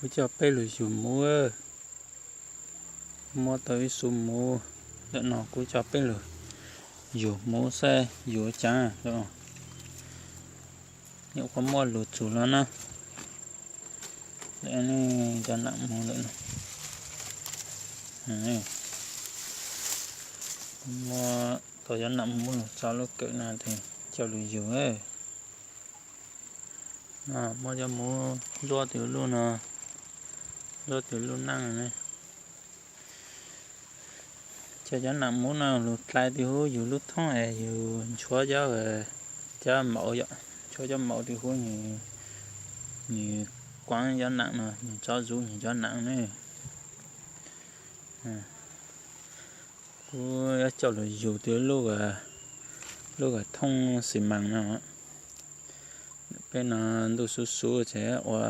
Kuv coj peb lug yug muv. Muab tau ib xub muv ntawm no, kuv coj peb lug yug muv saib yug ua caag. Nyuam qhuav muab lug txug los na. Cov nam muv ntawm no, muab tau cov nam muv lug tso lub kawm no tes coj lug yug. Muab cov muv ntsuab tug lub no, ntsuab tug lub neej ne. Coj cov nam muv no lug dlai tug huv yug lub thoob es yug nchuav cov, cov mauv yom, nchuav cov mauv tug huv, nwg kuaav cov nam no, nwg tso zuv nwg cov nam ne. Kuv yuav coj lug yug tug lub, lub thoob xi maas no. Peb no ntuj xuv xuv ces ua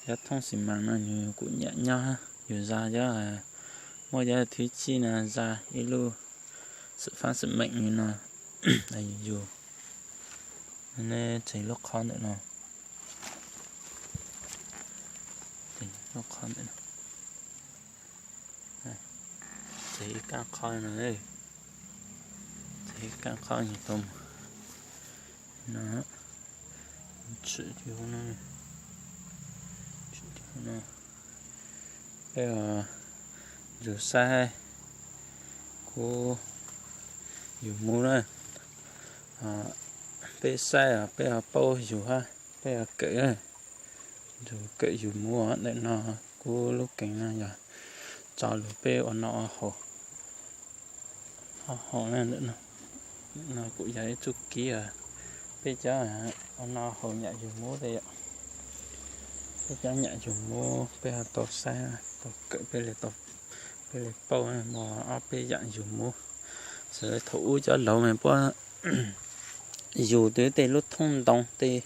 cov thoob xi maas no nwg kuj nyam nyob, yug zag cov, muab cov thwv chij no zag ib lub xwm faab xwm meem li no yug. Ne, tseg lub qhov ntawm no, lub qhov ntawm no, tseg ib kaab qhov no, tseg ib kaab qhov nyuag tau no, tshwm tug huv no, tshwm tug huv no. Peb ntsuag saib, kuv yug muv na, peb saib peb ho paub yug hab peb ho kawm, ntsuag kawm yug muv ntawm no. Kuv lub keeg no yog tso lug peb ua noj ua haus, ua haus ntawm no. No kuj yog ib txuj kev peb cov ua noj haus nyam yug muv tes yom. Peb cov nyam yug muv peb ho tau saib tau kawm, peb le paub muaj ob peb yaam yug muv. Thaum ub cov laug mas puab yug tug tej lub thoob ntoo tej,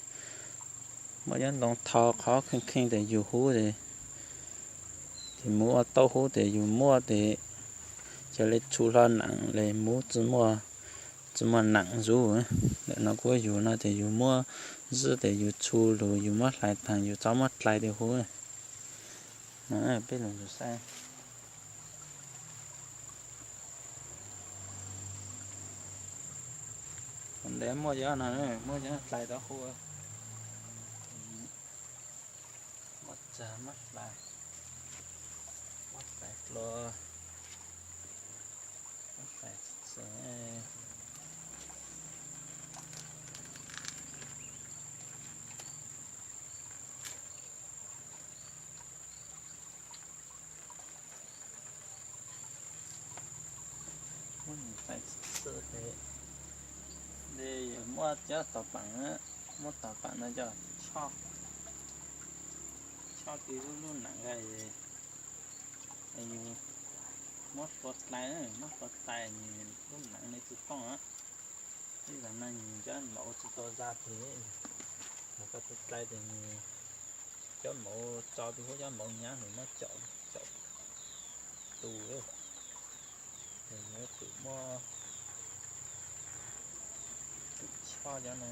muaj cov ntoo tho qhov kheej kheej tes yug huv tes, tes muv ua tau huv tes yug muab tes ca le txhu hlo nam le muv tsi muaj nam zuv. Ntawm no kuv yug no tes yug muab zib tes yug txhu lug yug muab hlais taag yug txhob muab dlai tug huv. Peb lug ntsuag saib. Ntawd muaj cov no, muab cov dlai tau huv. Muab txag muab hlais, muab hlais hlua, muab hlais txag. Muab nws hlais txag tes, tes yog muab cov tog paam, muab tog paam no coj chob, chob tug lub lub nam nqaij, muab hlua dlai, muab hlua dlai nws lub nam le tsi tooj. Ib zaug no nws cov mauv tsi tau zag plig, yog koj tsi dlai tes nws cov mauv tso tug huv cov mauv nyaav nws muab caum, caum tu. Tes yuav tsum muab, tsum chob cov no,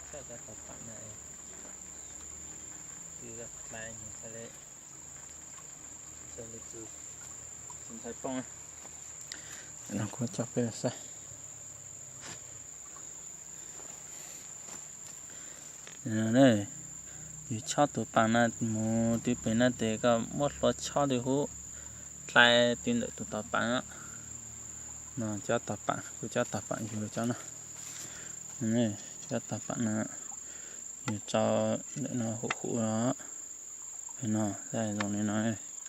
chob cov tog paam no, tsi dlai nws txhaj le, txhaj le tsi ntshai poob. No kuv coj peb saib. Yus chob tus paam no mus twg pem no tes koj muab hlua chob twg hub dlai twg ntawm tus tog paam. No cov tog paam, kuv cov tog paam yus cov no. Cov tog paam no yus tso ntawm no huv huv no. No zoo li no,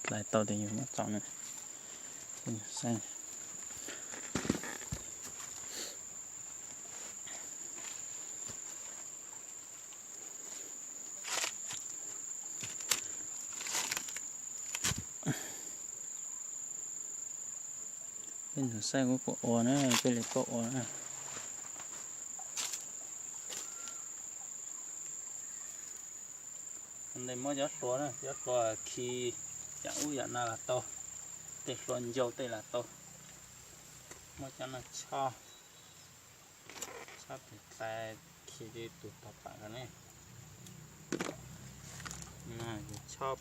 dlai tau tes yus muab tso na. Peb ntug saib kuv puas ua na, peb li paub ua na. Ntawd muab cov hlua na, cov hlua khi yam ub yam no los tau, tej hlua ncau tej los tau. Muab cov no chob, chob tes dlai khi tus tog paam ko ne. Chob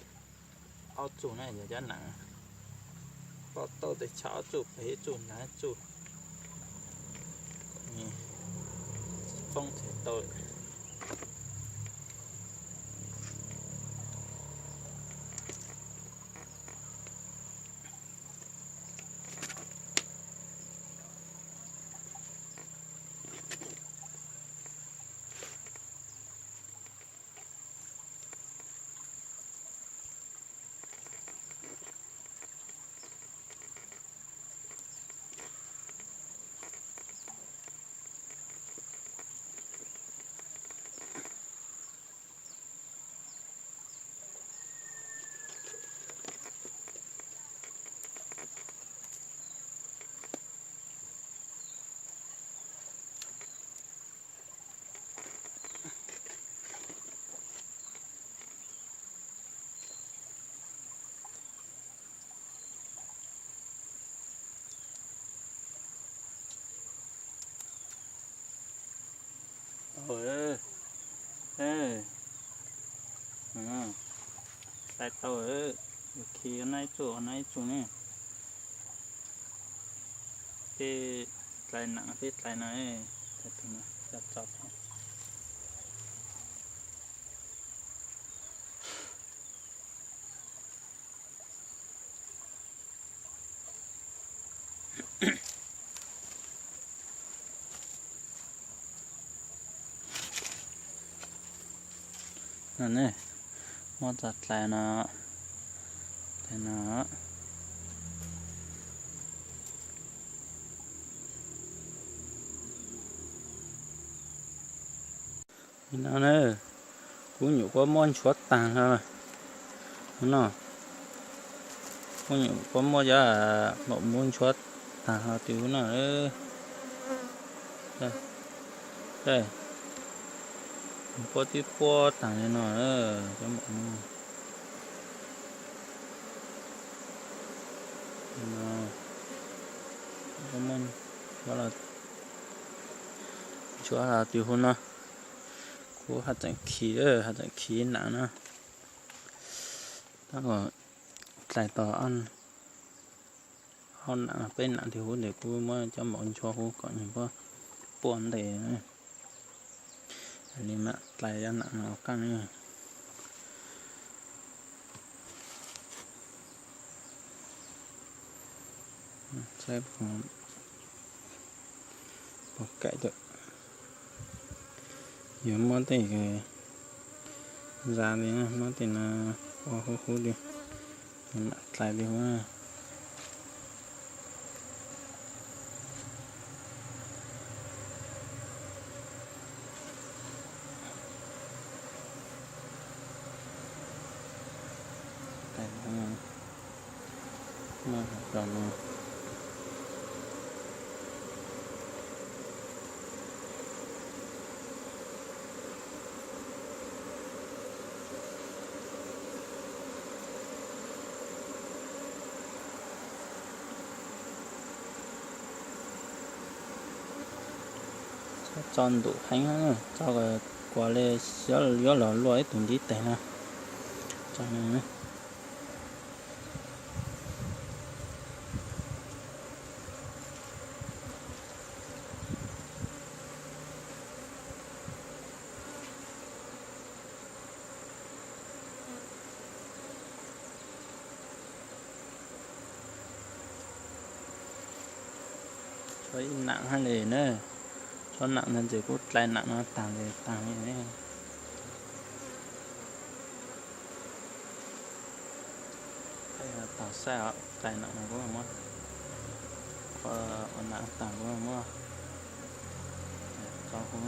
ob txuj na, yog cov nam poj tauj tes chob ob txuj, pem ib txuj, nram ib txuj, poob thiaj tau. Hlais tau, khi nab ib txuj nab ib txuj ne. Peb hlais nam peb hlais no, no ne, muab txoj hlais no, hlais no. Li no na, kuv nyuam qhuav muab nchuav tag hlo no. Kuv nyuam qhuav muab cov maum muv nchuav tag hlo tim hauv no. Puab twb puab tag li no cov maum muv. Nchuav los tim hauv no. Kuv haj tseem khi, haj tseem khi nam no. Tab kom hlais tau ob nam peb nam tim hauv ntawd kuv muab cov maum nchuav huv kom nws puab puaj ntes. Li mam hlais cov nam no ua qaab. Saib puas kam, yog muab tej zas li, muab tej no ua huv huv li, mam hlais li huv. Tso ntug heev, tso kuas li yuav los luaj ib tug ntiv tes no. Tso ib nam hab li na, tso nam ntawd ces kuv hlais nam no tag ces tag li. Tag saib os, hlais nam no kuv muab, ua nam tag kuv muab tso huv.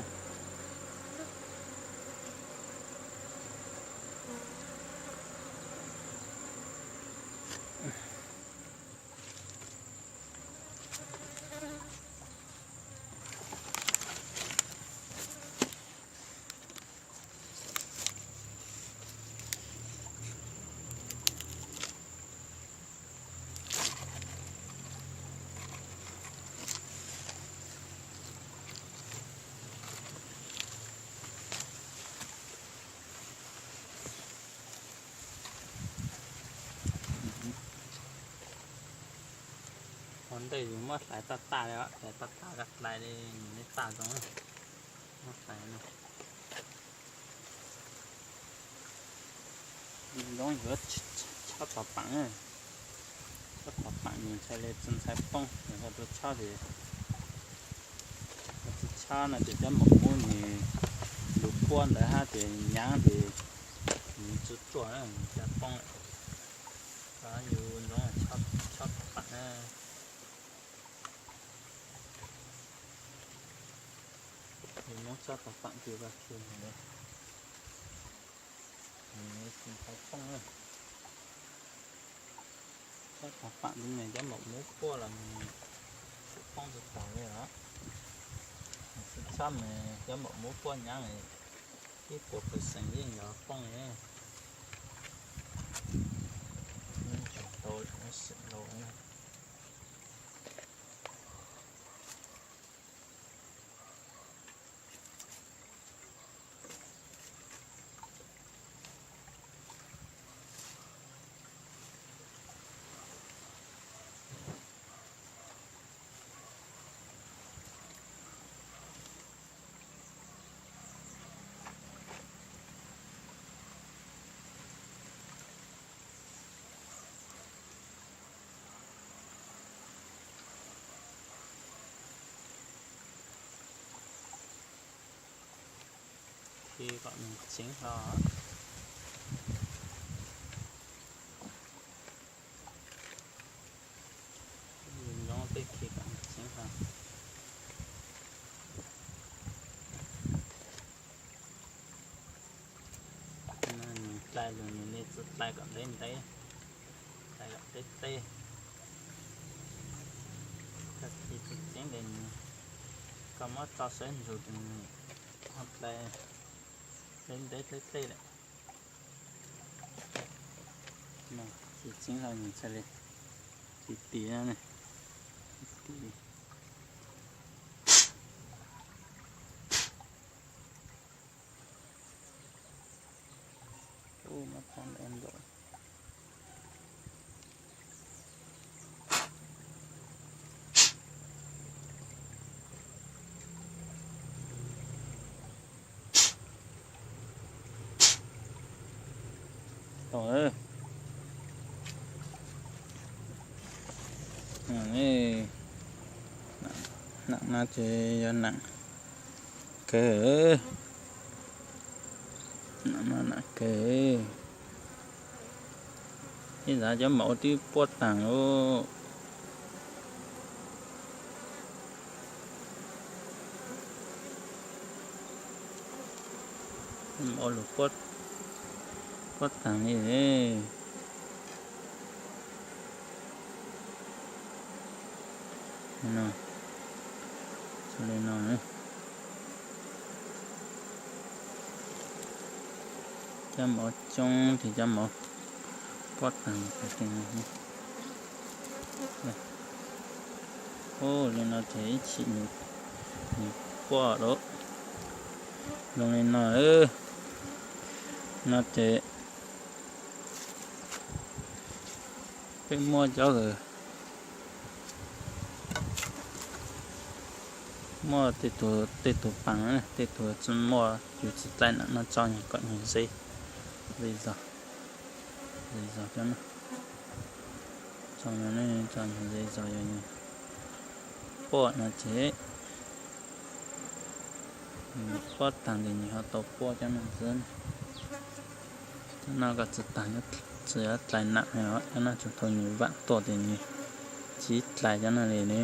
Ntej yus muab hlais toj tag li, hlais toj tag, hlais li nws li tag zoo. Muab hlais no. Zoo yuav chob tog pam, chob tog pam nws ntshai li tsis ntshai poob, yog rau chob ces tsis chob no ces cov maum mub nws lus puab ntawd hab ces nyaav ces nws tsis tsuaj, nws ntshai poob lawm. Yus zoo chob tog pam na. Yus muab chob tog pam kiag ua ke, nws tsis ntshai poob na. Chob tog pam nws cov maum mub puab los nws kuj poob tsis tag li os. Tsis chob mas cov maum mub puab nyaav ib puas percent yeej yuav poob li. Tau sim los. Khi kom nws ceev hlo. Zoo tej khi kom nws ceev hlo. Nws dlai los nws li tsis dlai kom ntev ntev, dlai kom ntev teb. Koj khi tsis ceev li nws, koj muab tso sawv ntsug ces nws ho dlai ntev ntev teb teb lawm. Khi ceev los nws txhaj li ti ti na, ti ti. Ub, muab tag ntawd nkaus. Tau, nam no ces yog nam kawg, nam no nam kawg. Ib zav cov maum twb puab taag lawm. Maum lug puab taag li. No, li no. Cov maum coob ces cov maum puab taag. Ub, li no ces ib chim nws puab lawm. Zoo li no, no ces peb muab cov, muab tej tug paas, tej tug tsis muaj, yus tsis dlai nam no tso kom nws ze, ze zog, ze zog cov no. Tso, tso nws ze zog, yog nws puab no ces nws puab taag ces nws ho tau puab cov no xwb. Cov no koj tsis taag, tsis yuav dlai nam li os, cov no tsuas thaum nws vaam tuaj ces nws tsis dlai cov no li ne.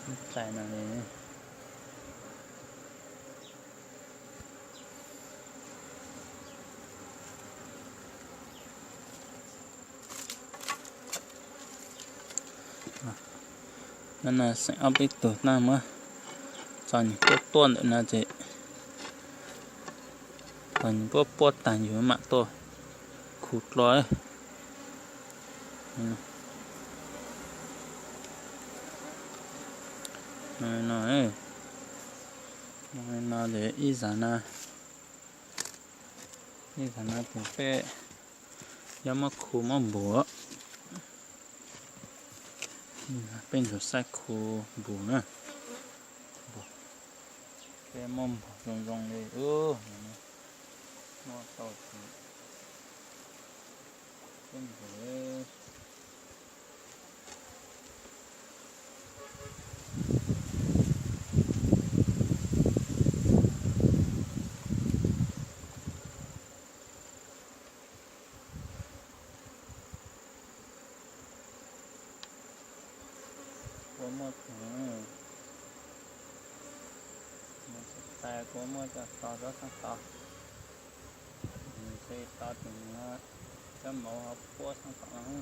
Tsis dlai no li. Cov no xeem ob peb tug na, muab tso nws puab tuaj ntawm no ces thaum nws puab puab taag yus mam tuaj khu dlua. No, no ces ib zaag no, ib zaag no ces peb yuav muab khu muab npuav. Peb ntsuas saib khu npus na. Peb muaj npus zoo zoo li, muaj tau peb npus. Kua muaj, mus tsis tau, kua muaj coj to rau sab tod. Ntshe to tus no cov mauv ho puab sab tom no.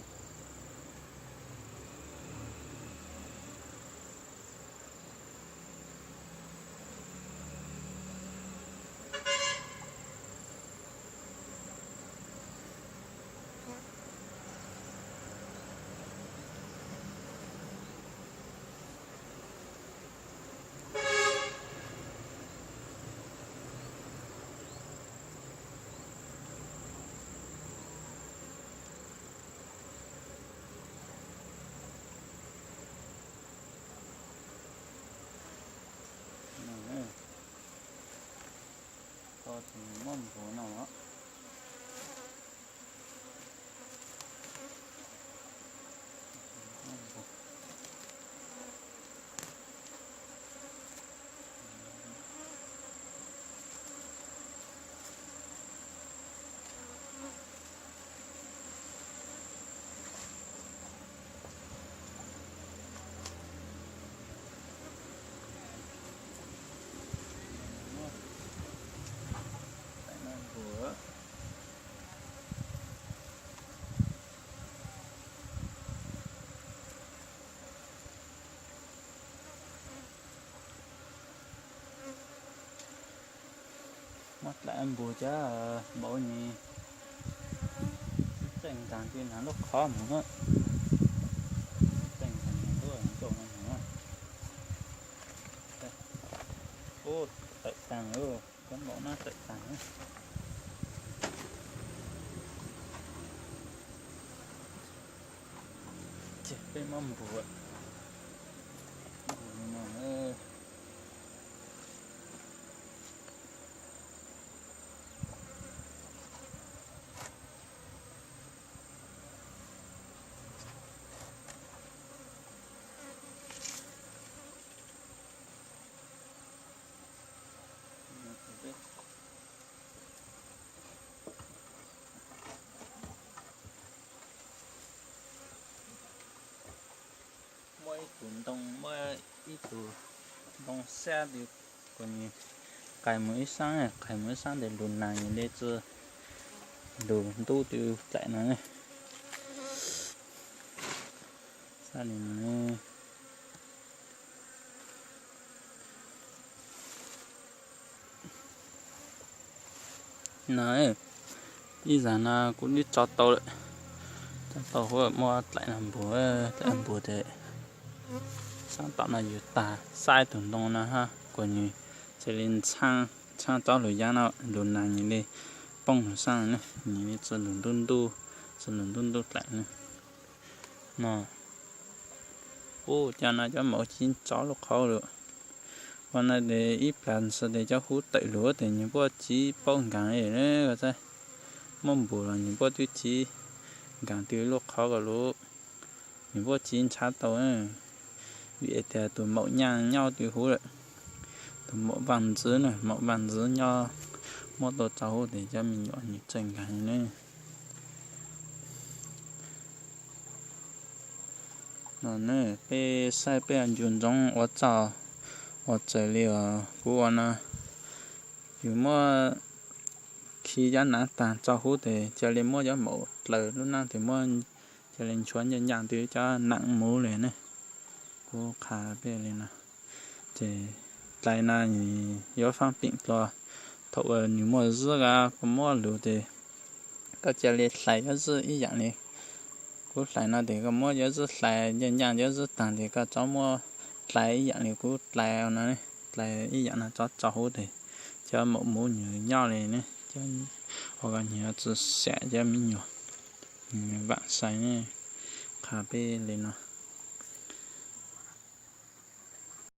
Tau tus muaj npus no. Muab dlaim npus cov mauv ni, tseem nkaag ti nag lub qhov mus na. Tseem nkaag lub ncauj no mus na. Ub, tawm taag lawm, cov mauv no tawm taag. Ces peb muab npus, npus no. Muaj ib tug ntoo, muaj ib tug ntoo xab tis, kuas nws qais mus ib saab, qais mus ib saab tes lug naag nws le tsi lug ntub tw dlaim no. Xab li no. No, ib zag no kuv twb tso tau lawm. Tso tau huv muab dlaim no npus, dlaim npus tes saab tom no yug tag, xab ib tug ntoo no hab kuas nws cia li ntxhaab tsob lug yaab no, lug naag nws li poob lug saab ne, nws li tsi lug ntub ntub, tsi lug ntub ntub dlaim ne. No, ub, cov no cov mauv tsi tso lub qhov lawm. Ua no tes ib plag ntshai tes cov huv tawm lug tes nws puab tsi paub nkaag li. Muab npus los nws puab twb tsi nkaag tw lub qhov ko lawm, nws puab tsi ntshaw tau. Vim tias tus maum nyaaj nyob tw huv lawm. Tus maum vaaj ntxwv na, maum vaaj ntxwv nyob, muab tau tso huv tes cov me nyuam nws tseem nkaag ne. No ne, peb saib peb ncu ntsoov ua txuj ua txawm li os. Kuv ua no, yus muab khi cov naav taag tso huv tes ca li muab cov maum dlaws lub naab tes muab ca li nchuav ncaaj ncaaj tw cov naam mus li ne. Kuv qha peb li no. Ces dlais no yuav faab peem dlua. Thaum uas nws muaj zwb a, koj muab lug tes koj ca li dlais cov zwb ib yaam li. Kuv dlais no tes koj muab cov zwb dlais ncaaj ncaaj cov zwb taag tes koj tsob muab dlais ib yaam li kuv dlais no, dlais ib yaam no tsob tso huv tes cov maum mus nws nyob li ne. Ua koj nws tsi xam cov me nyuam, nws vaam sai ne. Qha peb li no.